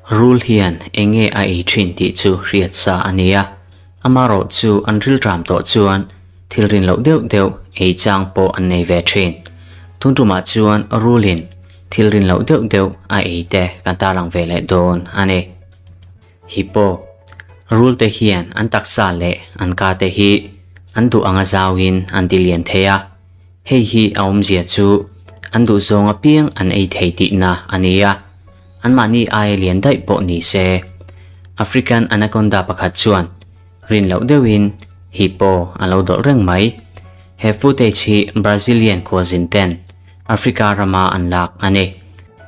Rul hian eng nge a ei thin tih chu hriat sa a ni a, amarawh chu an rilram tawh chuan thil rin loh deuh deuh ei chang pawh an nei ve thin. Tun tumah chuan rulin thil rin loh deuh deuh a ei te kan tarlang ve leh dawn a ni. Hippo, Rul te hian an taksa leh an ka te hi an duh anga zauin an ti lian thei a, hei hi a awmzia chu an duh zawng apiang an ei thei tihna a ni a, anmahni aia lian daih pawh ni se. African anaconda pakhat chuan rin loh deuhin hippo a lo dawlh reng mai. He footage hi Brazilian khualzin ten Africa rama an lak a ni.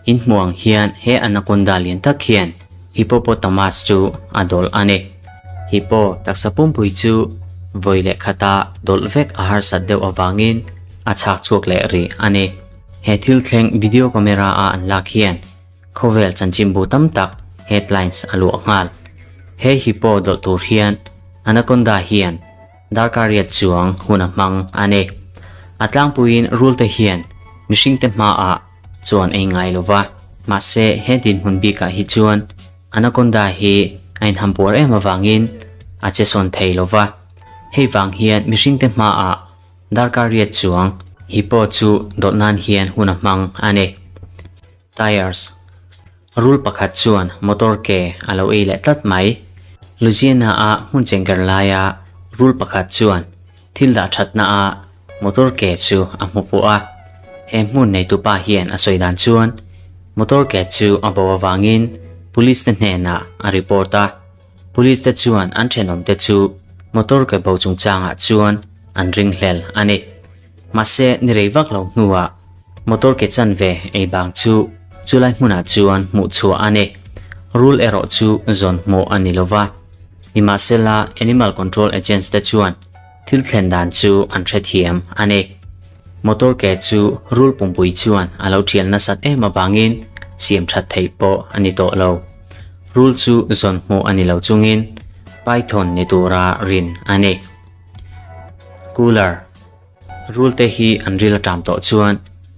In hmuh ang hian he anaconda lian tak hian hippopotamus chu a dawlh a ni. Hippo taksa pumpui chu vawi leh khata dawlh vek a harsat deuh avangin a chhak chhuak leh rih a ni. He thil thleng video camera a an lak hian khawvel chanchinbu tam tak headlines a luah nghal. He hippo dawlh tur hian anaconda hian Darkar riat chuang hun a hmang a ni. A tlangpuiin rulte hian mihringte hmaah chuan ei ngai lo va, mahse he dinhmun bikah hi chuan anaconda hi a inhampuar em avangin a che sawn thei lo va. Hei vang hian mihringte hmaah darkar riat chuang hippo chu dawlh nan hian hun a hmang a ni. Tires. Rul pakhat chuan motor ke a lo ei leh tlat mai. Louisiana a hmun chengker laia rul pakhat chuan thil dah thatna a motor ke chu a hmu fuh a. He hmun neitupa hian a sawi dan chuan motor ke chu a bo avangin police te hnenah a report a. Police te chuan an thenawmte chu motor ke bo chungchangah chuan an ringhlel a ni. Mahse, ni rei vak lo hnuah motor ke chanve ei bang chu chulai hmunah chuan hmuh chhuah a ni. Rul erawh chu zawn hmuh a ni lova. Nimahsela, Animal Control Agents te chuan thil thlen dan chu an hrethiam a ni. Motor ke chu rul pumpui chuan a lo thial nasat em avangin siam that theih pawh a ni tawh lo. Rul chu zawn hmuh a ni lo chungin Python ni tura rin a ni. Cooler. Rul te hi an ril aṭam tawh chuan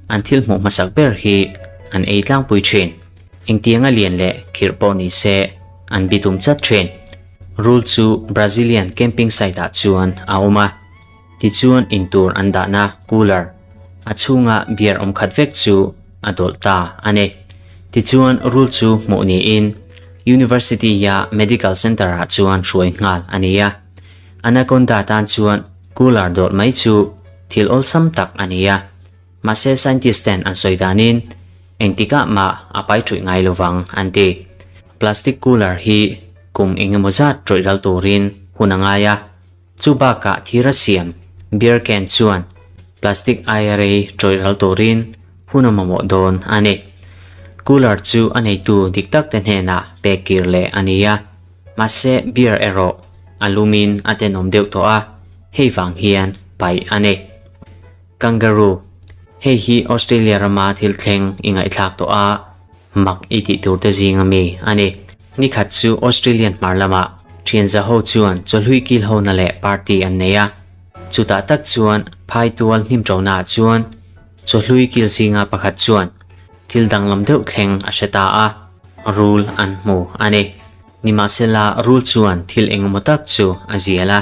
an thil hmuh hmasak ber hi an ei tlangpui ṭhin. Engtianga lian leh khirh pawh ni se an bitum chat ṭhin. Rul chu Brazilian camping site ah chuan a awm a, tichuan intur an dahna cooler a chhunga beer awm khat vek chu a dawlh ta a ni. Tichuan rul chu hmuh niin University-a medical center ah chuan hruai nghal a ni a. Anaconda tan chuan cooler dawlh mai chu thil awlsam tak a ni a, mahse scientist ten an sawi danin engtikah mah a pai ṭhuih ngai lovang an ti. Plastic cooler hi kum eng emaw zat ṭawih ral turin hun a ngai a, chu bakah thira siam beer can chuan plastic aia rei ṭawih ral turin hun a mamawh dawn a ni. Cooler chu a neitu dik tak te hnenah pek kir leh a ni a. Mahse beer erawh a lumin a tenawm deuh tawh a, hei vang hian paih a ni. Kangaroo, Hei hi Australia rama thil thleng i ngaihthlak tawh a, mak i tih tur te zinga mi a ni. Nikhat chu Australian hmar lamah thianza ho chuan chawhlui kil hona leh party an nei a, chutah tak chuan phai tual hnim ṭonaah chuan chawhlui kil zinga pakhat chuan thil danglam deuh thleng a hre ta a. Rul an hmu a ni. Nimahsela rul chuan thil engemaw tak chu a zial a,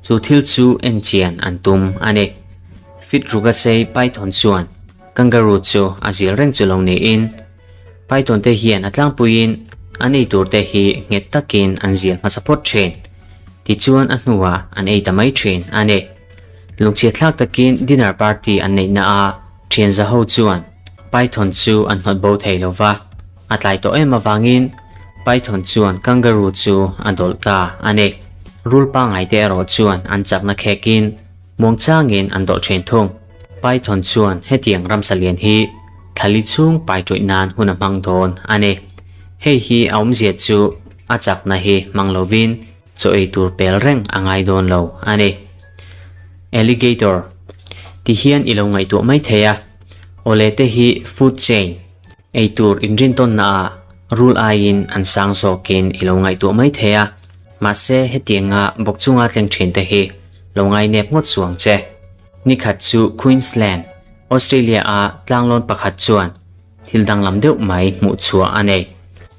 chu thil chu en chian an tum a ni. Fit ruka sei Python chuan kangaroo chu a zial reng chu lo niin, Python te hian a tlangpuiin an ei tur te hi nghet takin an zial hmasa phawt thin. Tichuan a hnuah an ei ta mai thin a ni. Lungchhiatthlak takin dinner party an neihna a thianza ho chuan Python chu an hnawt bo thei lo va, a tlai tawh em avangin Python chuan kangaroo chu a dawlh ta a ni. Rul pangngai te erawh chuan an chakna khekin muangchangin an dawlh thin thung. Python chuan hetiang ramsa lian hi thlali chhung pai ṭawih nan hun a hmang dawn a ni. Hei hi a awmzia chu a chakna hi hmang lovin Chaw ei tur pel reng a ngai dawn lo a ni. Alligator ti hian i lo ngaihtuah mai thei a, awle te hi food chain, ei tur inrintawnna ah rul aiin an sang zawkin i lo ngaihtuah mai thei a, mahse hetianga bawk chunga tleng thin te hi lo ngainep ngawt suang che. Nikhat chu Queensland, Australia a tlanglawn pakhat chuan thil danglam deuh mai hmuh chhuah a nei.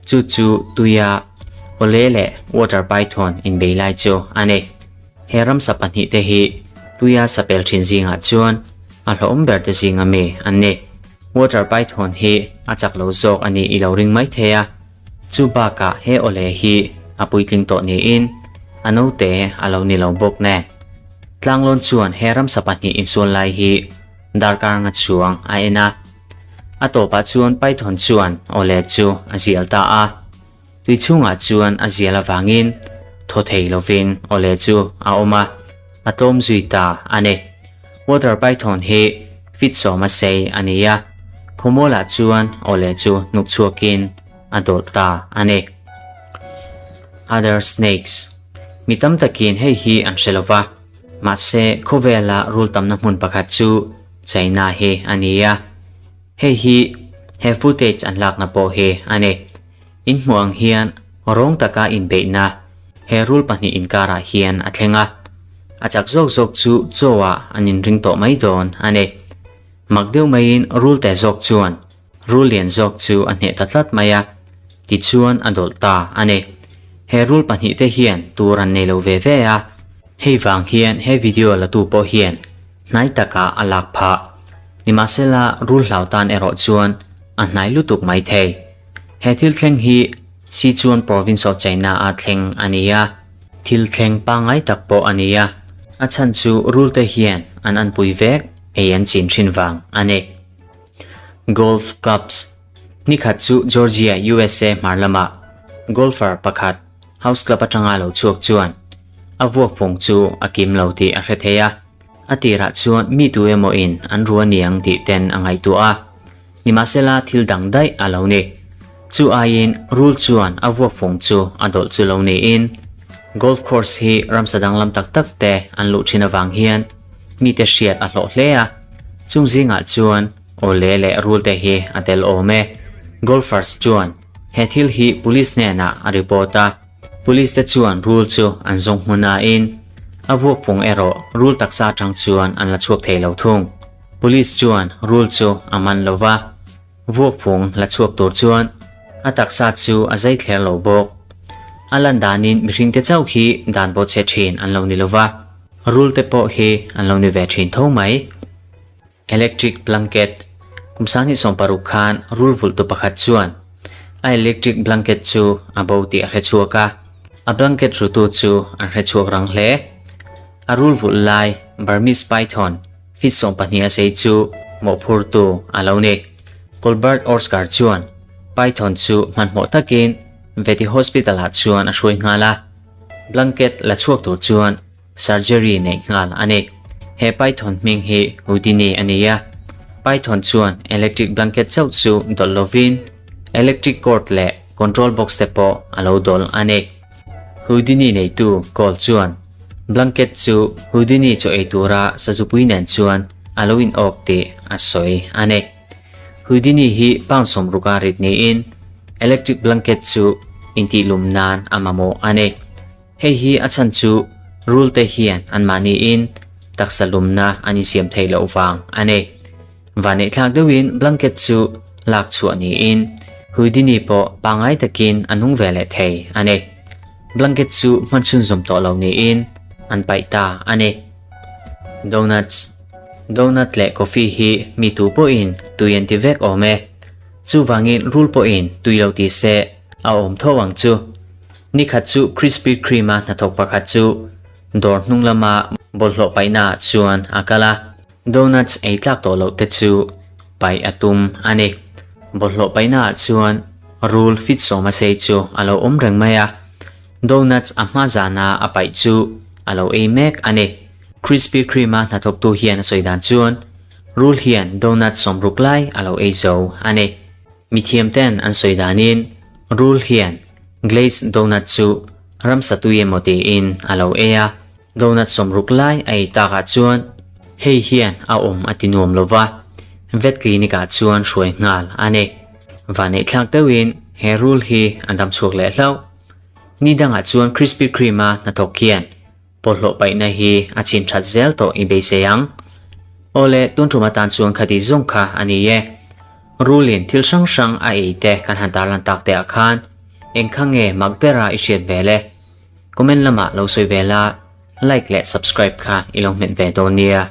Chu chu tuia awle leh water python inbei lai chu a ni. He ramsa pahnihte hi tuia sapel thin zingah chuan a hlawhawm ber te zinga mi an ni. Water python hi a chak lo zawk a nih i lo ring mai thei a. Chu bakah he awle hi a puitling tawh niin a naute a lo ni lo bawk nen. Tlanglawn chuan he ramsa pahnih insual lai hi darkar nga chuang a en a. A tawpah chuan Python chuan awle chu a zial ta a. Tui chhungah chuan a zial avangin thaw thei lovin awle chu a awm a, a tlawm zui ta a ni. Water Python hi feet sawma sei a ni a, khawmualah chuan awle chu hnuk chhuakin a dawlh ta a ni. Other snakes Mi tam takin hei hi an hre lova, mahse khawvela rul tamna hmun pakhat chu China hi a ni a. Hei hi he footage an lakna pawh hi a ni. In hmuh ang hian rawng taka inbeihna he rul pahnih inkarah hian a thleng a. A chak zawk zawk chu chaw ah an inring tawh mai dawn a ni. Mak deuh maiin rul te zawk chuan rul lian zawk chu a hneh ta tlat mai a, tichuan a dawlh ta a ni. He rul pahnih te hian tur an nei lo ve ve a, hei vang hian he video la tu pawh hian hnai takah a lak phah. Nimahsela rul hlau tan erawh chuan a hnai lutuk mai thei. He thil thleng hi Sichuan Province of China a thleng a ni a, thil thleng pangngai tak pawh a ni a, a chhan chu rul te hian an anpui vek ei an chin thin vang a ni. Golf Clubs Nikhat chu Georgia, USA hmar lamah golfer pakhat house club atanga lo chhuak chuan a vuak fawng chu a kim lo tih a hre thei a. A tirah chuan mi tu emaw in an ru a niang tih ten a ngaihtuah a, nimahsela thil dang daih a lo ni. Chu aiin rul chuan a vuak fawng chu a dawlh chu lo niin golf course hi ramsa danglam tak tak te an luh thin avang hian mite hriat a hlawh hle a, chung zingah chuan awle leh rul te hi a tel awm e. Golfers chuan he thil hi police hnenah a report a. Police te chuan rul chu an zawng hmun a in, a vuak fung erawh rul taksa atang chuan an la chhuak thei lo thung. Police chuan rul chu a man lo va, vuak fung la chhuak tur chuan a taksa chu a zai thler lo bawk. A lan danin mihring te chauh hi dan bawh chhe thin an lo ni lo va, rul te pawh hi an lo ni ve thin tho mai. Electric blanket, Kum 2016 khan rul vulhtu pakhat chuan a electric blanket chu a bo tih a hre chhuak a, a blanket rutu chu an hre chhuak rang hle. A rul vulh lai Burmese python feet 12 a sei chu mawhphurtu a lo ni. Colbert Orskar chuan python chu hmanhmawh takin Veti Hospital ah chuan a hruai nghal a, blanket la chhuak tur chuan Surgery neih nghal a ni. He Python hming hi Houdini a ni a. Python chuan electric blanket chauh chu dawlh lovin electric cord leh control box te pawh a lo dawlh a ni. Houdini neitu Cole chuan blanket chu Houdini chaw ei tura sazupui nen chuan a lo in awk tih a sawi a ni. Houdini hi pound 60 a rit niin electric blanket chu intihlum nan a mamawh a ni. Hei hi a chhan chu rul te hian anmahniin taksa lumna an insiam theih loh vang a ni. Vaneihthlak deuhin blanket chu lak chhuah niin Houdini pawh pangngai takin a nung ve leh thei a ni. Blanket chu hman chhunzawm tawh lo niin an paih ta a ni. Donuts Donut leh coffee hi mi tu pawhin tui an ti vek awm e. Chuvangin rul pawhin tui lo ti se a awm tho ang chu. Nikhat chu Krispy Kreme-a hnathawk pakhat chu dawr hnung lama bawlhhlawh paihnaah chuan a kal a, donuts ei tlak tawh loh te chu paih a tum a ni. Bawlhhlawh paihnaah chuan rul fit sawma sei chu a lo awm reng mai a, donuts a hma zana a paih chu a lo ei mek a ni. Krispy Kreme-a hnathawktu hian a sawi dan chuan rul hian donuts 60 lai a lo ei zo a ni. Mithiamten an sawi danin rul hian Glazed donut chu ramsa tui emaw tiin a lo ei a, donut 60 lai a ei takah chuan hei hian a awm a ti nuam lo va, vet clinic ah chuan hruai nghal a ni. Vaneihthlak deuhin he rul hi a dam chhuak leh hlauh. Ni dangah chuan Krispy Kreme a hnathawk hian Pawlhlawh paihna hi a chin that zel tawh i beisei ang. Awle, tun tum atan chuan khati zawng kha a ni e. Rulin thil hrang hrang a ei te kan han tarlan tak te ah khan. Eng kha nge mak bera i hriat ve le? Comment lamah lo sawi ve la, like leh subscribe kha i lo hmet ve dawn nia.